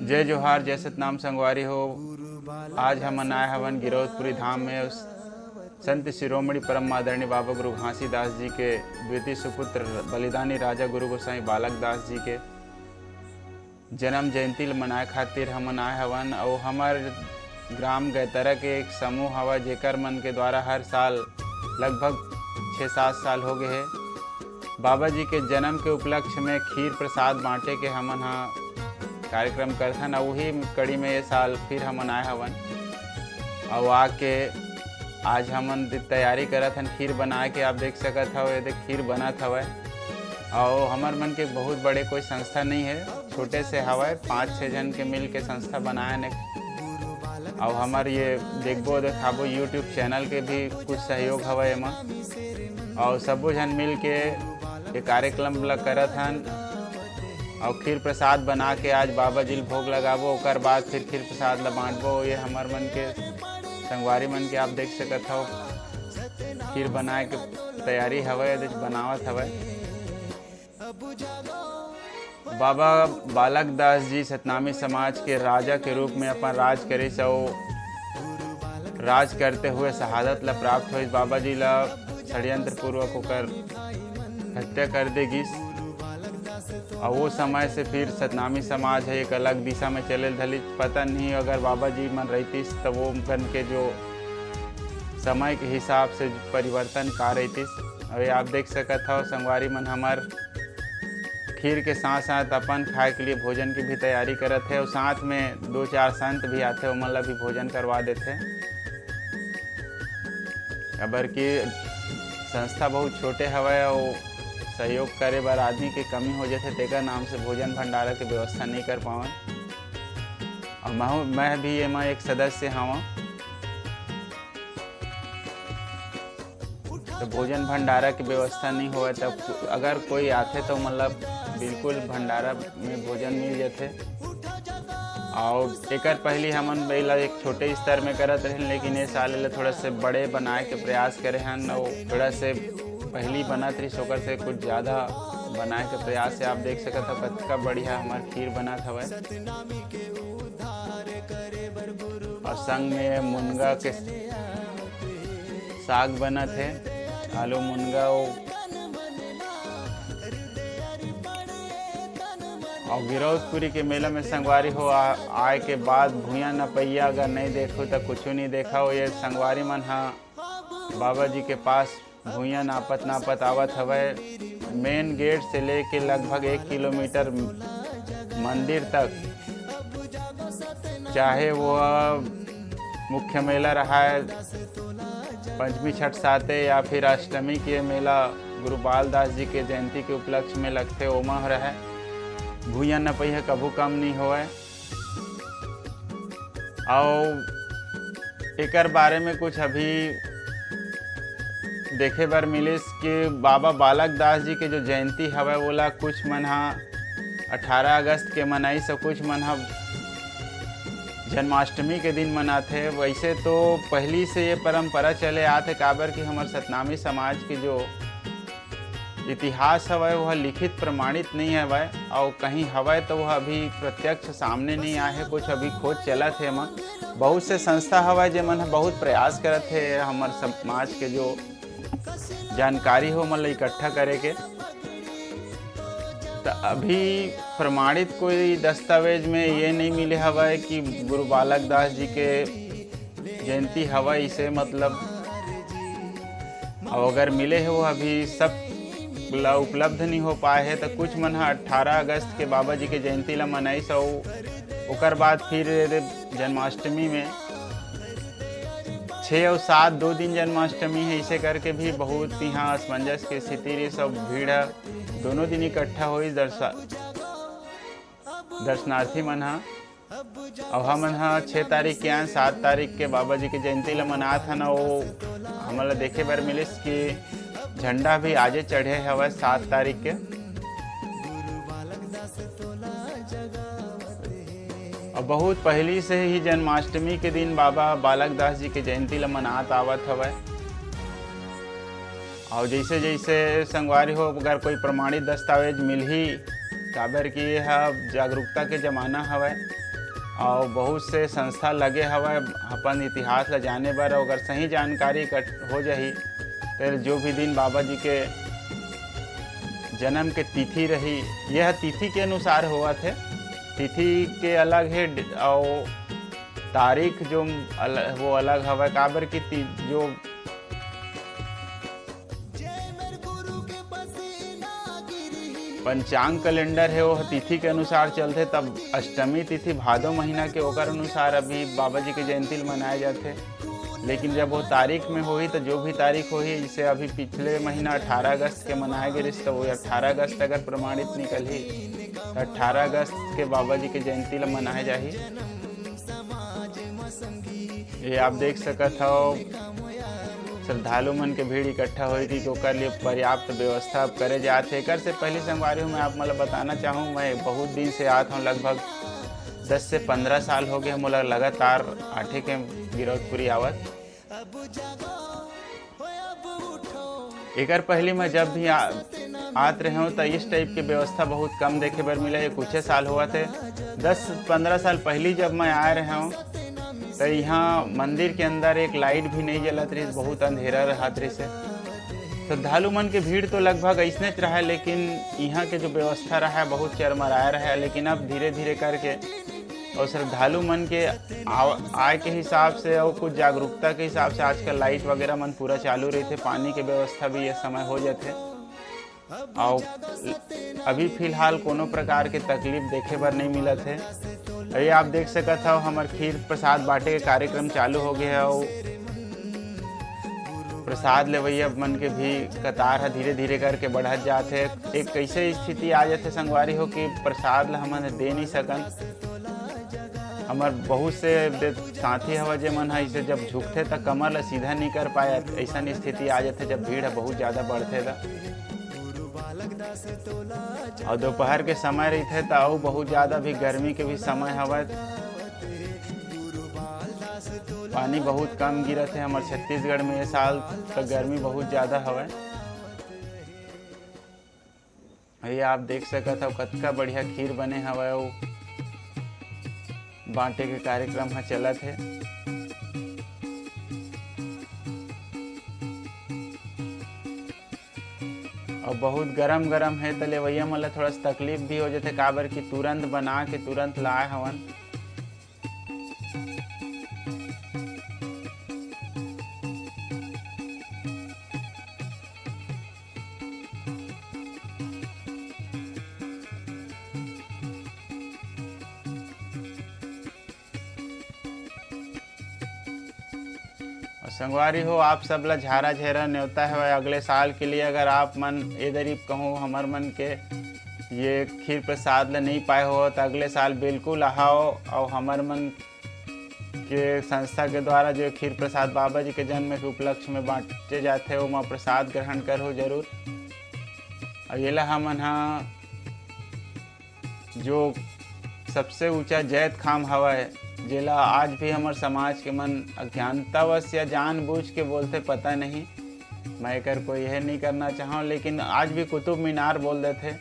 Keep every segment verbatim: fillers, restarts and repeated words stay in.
जय जोहार, जय सतनाम संगवारी हो। आज हमन आए हवन गिरौदपुरी धाम में उस संत शिरोमणि परम आदरणीय बाबा गुरु घासीदास जी के द्वितीय सुपुत्र बलिदानी राजा गुरु गोसाई बालक दास जी के जन्म जयंती ल मनाए खातिर हमन आए हवन। अउ हमर ग्राम गैतरा के एक समूह हवय, जेकर मन के द्वारा हर साल लगभग छः सात साल हो गए हे, बाबा जी के जन्म के उपलक्ष्य में खीर प्रसाद बांटे के हमन ह कार्यक्रम करथन। अउ उही कड़ी में ये साल फिर हमन आए हवन। अउ आके आज हमन तैयारी करत हन खीर बनाए के। आप देख सकत हव, ये देख खीर बनत हवय। अउ हमर मन के बहुत बड़े कोई संस्था नहीं है, छोटे से हवय, पाँच छः झन के मिल के संस्था बनाए ने। अउ हमर ये देखबो देखाबो YouTube चैनल के भी कुछ सहयोग हवय एमा। अउ सबो झन मिल के ये कार्यक्रम ल करत हन। अउ खीर प्रसाद बना के आज बाबा जी ल भोग लगाबो, ओकर बाद फिर खीर प्रसाद ल बांटबो। ये हमर मन के संगवारी मन के आप देख सकत हव, खीर बनाए के तैयारी हवय, एदे बनावत हवय। बाबा बालक दास जी सतनामी समाज के राजा के रूप में अपन राज करिस अउ राज करते हुए शहादत ला प्राप्त होइस। बाबा जी ला षड्यंत्र पूर्वक ओकर हत्या कर दे गिस। अउ वो समय से फिर सतनामी समाज है एक अलग दिशा में चले धलिस। पता नहीं अगर बाबा जी मन रहतिस त वो मन के जो समय के हिसाब से परिवर्तन का रहतिस। अउ ये आप देख सकत हव संगवारी मन हमर खीर के साथ साथ अपन खाए के लिए भोजन की भी तैयारी करत हे अउ साथ में दो चार संत भी आथे, ओमन ला भी भोजन करवा देथे। काबर कि संस्था बहुत छोटे हवय अउ सहयोग करे बर आदमी के कमी हो जथे, तेकर नाम से भोजन भंडारा के व्यवस्था नहीं कर पावन। अउ महू, मैं भी एमा एक सदस्य हवं। तो भोजन भंडारा के व्यवस्था नहीं होवय, तब अगर कोई आथे तो मतलब बिल्कुल भंडारा में भोजन मिल जथे। अउ एकर पहली हमन एला एक छोटे स्तर में करत रहेन, लेकिन ये साल एला थोड़ा से बड़े बनाए के प्रयास करे हन। अउ थोड़ा से पहली बनत रहिस, ओकर से कुछ ज़्यादा बनाए के प्रयास है। आप देख सकत हो कतका बढ़िया हमर खीर बनत हवय। अउ संग में मुनगा के साग बनत हे, आलू मुनगा। अउ अउ गिरौदपुरी के मेला में संगवारी हो आ, आए के बाद भुइयां नपैया अगर नहीं देखो तो कुछ नहीं देखा हो। ये संगवारी मन हा बाबा जी के पास भुइयां नापत नापत आवत हवय। मेन गेट से लेके लगभग एक किलोमीटर मंदिर तक, चाहे वो मुख्य मेला रहा है पंचमी छठ साते या फिर अष्टमी के मेला गुरु बालदास जी के जयंती के उपलक्ष्य में लगथे, ओमा रहे भुइयां नपैया कभू कम नहीं होवय। अउ एकर बारे में कुछ अभी देखे बर मिलिस कि बाबा बालक दास जी के जो जयंती हवय, ओला कुछ मन हा अठारह अगस्त के मनाइस अउ कुछ मन हा जन्माष्टमी के दिन मनाथे। वैसे तो पहली से ये परंपरा चले आत हे, काबर कि हमर सतनामी समाज के जो इतिहास हवय, वह लिखित प्रमाणित नहीं हवय, अउ कहीं हवय तो वह अभी प्रत्यक्ष सामने नहीं आए हे, कुछ अभी खोज चलत हे। एमा बहुत से संस्था हवय, जेमन ह बहुत प्रयास करत हे हमर समाज के जो जानकारी हो, ओमन ल इकट्ठा करे के। त अभी प्रमाणित कोई दस्तावेज में ये नहीं मिले हवय कि गुरु बालक दास जी के जयंती हवय, इसे मतलब अउ अगर मिले हे, वो अभी सब ला उपलब्ध नहीं हो पाए हे। त कुछ मन ह अठारह अगस्त के बाबा जी के जयंती ला मनाइस अउ ओकर बाद फिर जन्माष्टमी में छः अउ सात, दो दिन जन्माष्टमी है, इसे करके भी बहुत यहाँ असमंजस के स्थिति रही। सब भीड़ ह दोनों दिन इकट्ठा होइस दर्शा दर्शनार्थी मन ह। अउ हमन ह छः तारीख के आन, सात तारीख के बाबा जी के जयंती ल मनात हन। अउ हमन ल देखे बर मिलिस कि झंडा भी आजे चढ़े हवय सात तारीख के। अउ बहुत पहिली से ही जन्माष्टमी के दिन बाबा बालक दास जी के जयंती ल मनात आवत हवय। अउ जइसे जइसे संगवारी हो, अगर कोई प्रमाणित दस्तावेज मिलही, काबर कि ये ह जागरूकता के जमाना हवय, अउ बहुत से संस्था लगे हवय अपन इतिहास ला जाने बर। अउ अगर सही जानकारी कट हो जाही, तो जो भी दिन बाबा जी के जन्म के तिथि रही, यह तिथि के अनुसार होवत हे। तिथि के अलग हे, अउ तारीख जो अल-, वो अलग हवय, काबर कि ति-, जो पंचांग कैलेंडर हे, वो तिथि के अनुसार चलथे। तब अष्टमी तिथि भादो महीना के, ओकर अनुसार अभी बाबा जी के जयंती ल मनाए जाथे। लेकिन जब वो तारीख में होही, तो जो भी तारीख होही, जैसे अभी पिछले महीना अठारह अगस्त के मनाए गे रिहिस, तो वो अठारह अगस्त अगर प्रमाणित निकलही, तो अठारह अगस्त के बाबा जी के जयंती ल मनाए जाही। ये आप देख सकत हव, श्रद्धालु मन के भीड़ इकट्ठा होए कि ओकर लिए पर्याप्त व्यवस्था अब करे जात हे। एकर से पहले संगवारी हो, मैं आप मन ल बताना चाहूँ, मैं बहुत दिन से आत हूँ, लगभग दस से पंद्रह साल हो गए मोला लगातार आठे के गिरौदपुरी आवत। एकर पहली मैं जब भी आ, आत रहे हूँ, तो इस टाइप के व्यवस्था बहुत कम देखे बर मिला। ये कुछ साल हुआ थे, दस पंद्रह साल पहली जब मैं आए रहे हूँ, तो यहाँ मंदिर के अंदर एक लाइट भी नहीं जलत रही, बहुत अंधेरा रहत रही से। श्रद्धालु मन के भीड़ तो लगभग ऐसने रहा, लेकिन यहाँ के जो व्यवस्था रहा, बहुत चरमराया रहा। लेकिन अब धीरे धीरे करके और श्रद्धालु मन के आव-, आय के हिसाब से और कुछ जागरूकता के हिसाब से आजकल लाइट वगैरह मन पूरा चालू रहिथे, पानी के व्यवस्था भी ये समय हो जाथे। और अभी फिलहाल कोनो प्रकार के तकलीफ देखे बर नहीं मिलत हे। अभी आप देख सकत हव, हमर खीर प्रसाद बांटे के कार्यक्रम चालू हो गया है और प्रसाद लेवैया मन के भी कतार ह धीरे धीरे करके बढ़त जात हे। एक कैसे स्थिति आ जाथे संगवारी हो कि प्रसाद ल हमन दे नहीं सकन। हमर बहुत से दे-, साथी हवय, जे मन ह इसे जब झुकथे, त कमर ल सीधा नहीं कर पाए। ऐसन स्थिति आ जाथे, जब भीड़ ह बहुत ज्यादा बढ़थे, त अउ दोपहर के समय रहिथे, त अउ बहुत ज्यादा भी गर्मी के भी समय हवय। पानी बहुत कम गिरत हे हमर छत्तीसगढ़ में ये साल, त गर्मी बहुत ज्यादा हवय। ये आप देख सकत हव, कतका बढ़िया खीर बने हवय अउ बांटे के कार्यक्रम ह चलत हे। अउ बहुत गरम गरम हे, त लेवइया मन ल थोड़ा सा तकलीफ भी हो जाथे, काबर कि तुरंत बना के तुरंत लाए हवन। अउ संगवारी हो, आप सब ला झारा झेरा नेवता हवय अगले साल के लिए। अगर आप मन ए दरी कहूँ हमर मन के ये खीर प्रसाद ला नहीं पाए हो, त अगले साल बिल्कुल आहाओ अउ हमर मन के संस्था के द्वारा जो खीर प्रसाद बाबा जी के जन्म के उपलक्ष्य में बांटे जाथे, ओमा प्रसाद ग्रहण करहु जरूर। अउ येला हमन हा जो सबसे ऊंचा जैत खाम हवय, जेला आज भी हमर समाज के मन अज्ञानतावश या जानबूझ के बोलथे, पता नहीं, मैं एकर कोई यह नहीं करना चाहूँ, लेकिन आज भी कुतुब मीनार बोल देथे।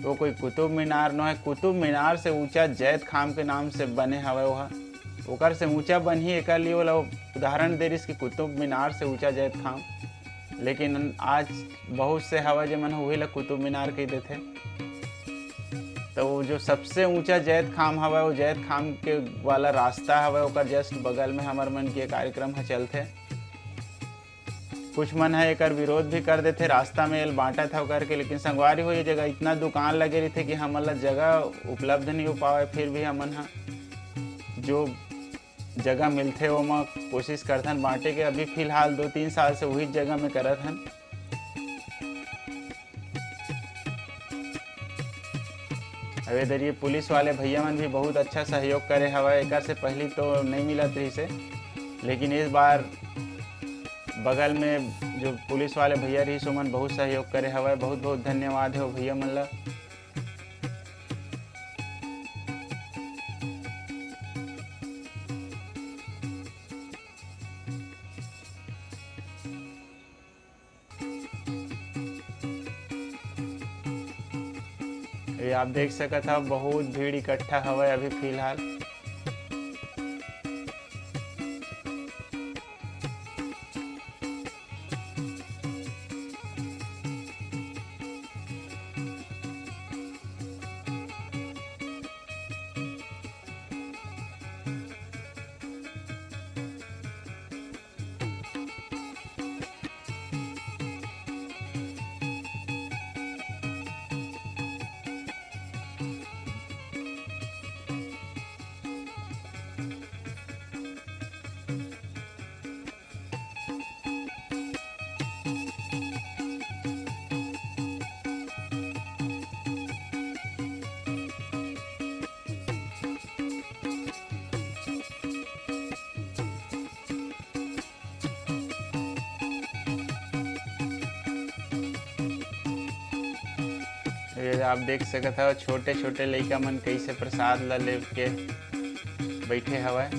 वो कोई कुतुब मीनार नोहे, कुतुब मीनार से ऊंचा जैत खाम के नाम से बने हवय। वो ह ओकर से ऊंचा बनही, एकर लिए ओला उदाहरण दे रिस कि कुतुब मीनार से ऊंचा जैत खाम। लेकिन आज बहुत से हवय, जेमन उही ला कुतुब मीनार कह देथे। तो वो जो सबसे ऊंचा जैत खाम हवय, वो जैत खाम के वाला रास्ता हवय, ओकर just बगल में हमर मन के कार्यक्रम ह चलथे। कुछ मन ह एकर विरोध भी कर देथे, रास्ता में एल बांटत हव करके, लेकिन संगवारी हो, ये जगह इतना दुकान लगे रहिथे कि हमन ला जगह उपलब्ध नहीं हो पावे, फिर भी हमन ह जो जगह मिलथे, ओमा कोशिश करथन बांटे के। अभी फिलहाल दो तीन साल से वही जगह में करत हन। अब इधर ये पुलिस वाले भैया मन भी बहुत अच्छा सहयोग करे हवय, एकर से पहली तो नहीं मिलत रहिसे, लेकिन इस बार बगल में जो पुलिस वाले भैया रहिस, ओमन बहुत सहयोग करे हवय। बहुत बहुत धन्यवाद हे वो भैया मन ला। ये आप देख सकत हव, बहुत भीड़ इकट्ठा हवय अभी फिलहाल। ये आप देख सकत हव, छोटे-छोटे लइका मन कइसे प्रसाद ल लेके बइठे हवय।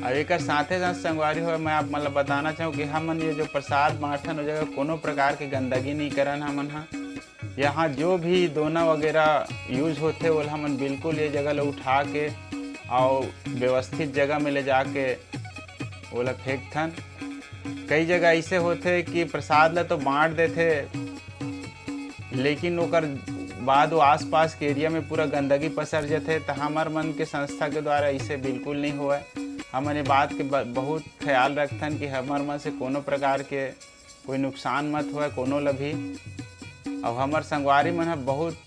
अउ एकर साथे-साथ संगवारी हो, मैं आप मन ल बताना चाहूँ कि हमन ये जो प्रसाद बांटथन, ओ जगह कोनो प्रकार के गंदगी नइ करन हमन ह। यहाँ जो भी दोना वगैरह use होथे, ओला हमन बिल्कुल ये जगह ल उठा के अउ व्यवस्थित जगह में ले जाके ओला फेंकथन। कई जगह ऐसे होथे कि प्रसाद ला तो बांट देथे, लेकिन ओकर बाद वो आसपास के एरिया में पूरा गंदगी पसर जथे। त हमर मन के संस्था के द्वारा ऐसे बिल्कुल नहीं होवय। हमन ये बात के ब-, बहुत ख्याल रखथन कि हमर मन से कोनो प्रकार के कोई नुकसान मत होवय कोनो ला भी। अउ हमर संगवारी मन ह बहुत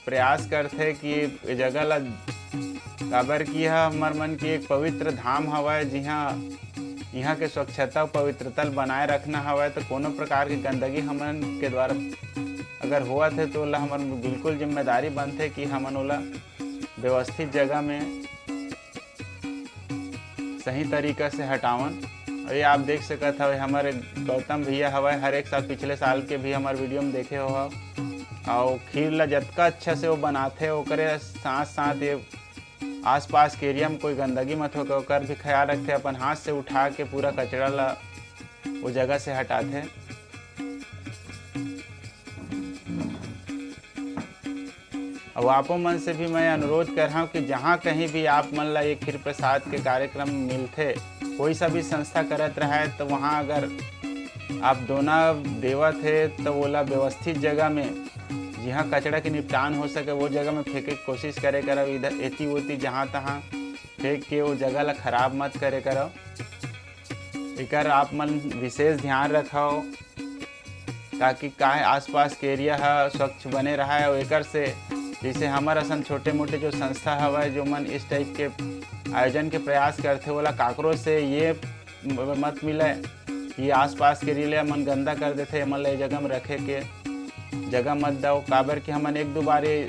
प्रयास करथे कि ये जगह ला, काबर कि यह हमर मन के एक पवित्र धाम हवय, जिहाँ इहाँ के स्वच्छता अउ पवित्रता ल बनाए रखना हवय। तो कोनो प्रकार के गंदगी हमन के द्वारा अगर होवत हे, तो ओला हमर बिल्कुल जिम्मेदारी बनथे कि हमन ओला व्यवस्थित जगह में सही तरीका से हटावन। अउ ये आप देख सकत हव, हमर गौतम भैया हवय, हर एक साल, पिछले साल के भी हमर वीडियो में देखे हो हव। अउ खीर ला जतका अच्छा से वो बनाथे, ओकरे साथ साथ ये आसपास के एरिया में कोई गंदगी मत होके, ओकर भी ख्याल रखथे। अपन हाथ से उठा के पूरा कचरा ला वो जगह से हटाथे। अब आपो मन से भी मैं अनुरोध करहूँ कि जहाँ कहीं भी आप मन ला ये खीर प्रसाद के कार्यक्रम मिलथे, कोई सा भी संस्था करत रहे, तो वहाँ अगर आप दोना देवत हे, तो ओला व्यवस्थित जगह में, जहाँ कचरा के निपटान हो सके, वो जगह में फेंके के कोशिश करे करव। इधर एती ओती जहाँ तहाँ फेंक के वो जगह ला खराब मत करे करव। एकर आप मन विशेष ध्यान रखव, ताकि काय आसपास के एरिया ह स्वच्छ बने रहय। अउ एकर से जैसे हमर असन छोटे मोटे जो संस्था हवय, जो मन इस टाइप के आयोजन के प्रयास करथे, ओला काकरो से ये म-, मत मिलय कि आसपास के एरिया मन गंदा कर देथे, एमन ला ये जगह में रखे के जगह मत दव। काबर कि हमन एक दो बार ये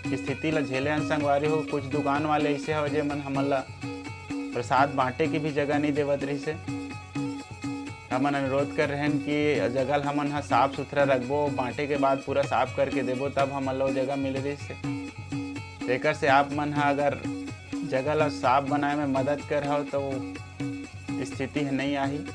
स्थिति ला झेले हन संगवारी हो। कुछ दुकान वाले ऐसे हवय, जे मन हमन ला प्रसाद बांटे के भी जगह नहीं देवत रहिसे। हमन अनुरोध कर रहे हन कि जगह ल हमन ह साफ सुथरा रखबो, बांटे के बाद पूरा साफ करके देबो, तब हमन ला वो जगह मिले रहिसे। तेकर से आप मन ह अगर जगह ला साफ बनाए में मदद करहव, तो वो स्थिति ह नहीं आही।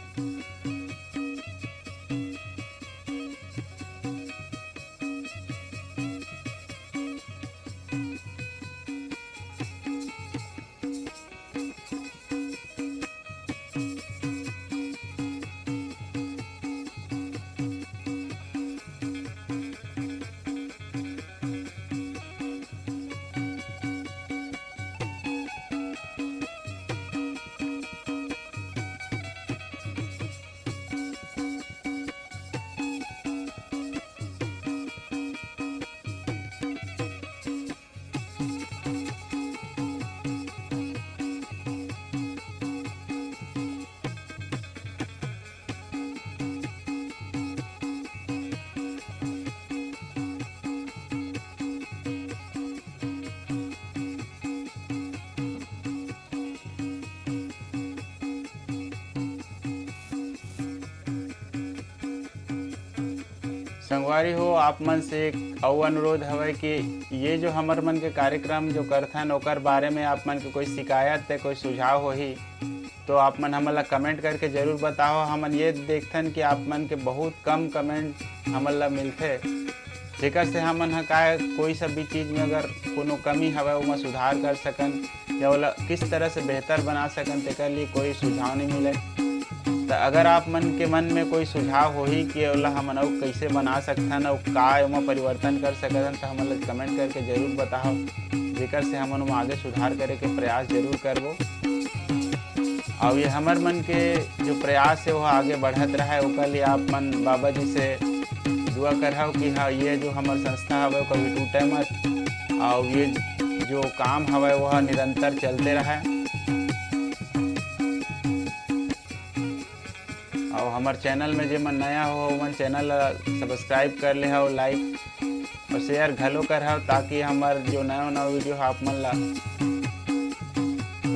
संगवारी हो, आप मन से एक अउ अनुरोध हवय कि ये जो हमर मन के कार्यक्रम जो करथन, ओकर बारे में आप मन के कोई शिकायत ते कोई सुझाव होही, तो आप मन हमन ला comment करके जरूर बताओ। हमन ये देखथन कि आप मन के बहुत कम comment हमन ला मिलथे। जेकर से हमन ह काय कोई सब भी चीज में अगर कोनो कमी हवय, ओमा सुधार कर सकन या ओला किस तरह से बेहतर बना सकन, तेकर लिए कोई सुझाव नहीं मिले। त अगर आप मन के मन में कोई सुझाव होही कि ओला हमन अउ कइसे बना सकथन, अउ का ओमा परिवर्तन कर सकथन, त हमन ला comment करके जरूर बताओ, जेकर से हमन ओमा आगे सुधार करे के प्रयास जरूर करबो। अउ ये हमर मन के जो प्रयास हे, वो आगे बढ़त रहय, ओकर लिए आप मन बाबा जी से दुआ करहव कि हाँ, ये जो हमर संस्था हवय, वो कभी टूटे मत, अउ ये जो काम हवय, वो निरंतर चलते रहय। अउ हमर channel में जे मन नया हो, ओमन channel ला subscribe कर लेहव, like अउ share घलो करहव, ताकि हमर जो नया नवा video ह आप मन ला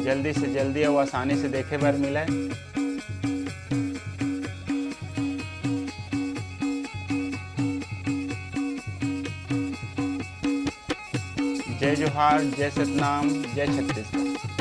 जल्दी से जल्दी अउ आसानी से देखे बर मिले। जय जोहार, जय सतनाम, जय छत्तीसगढ़।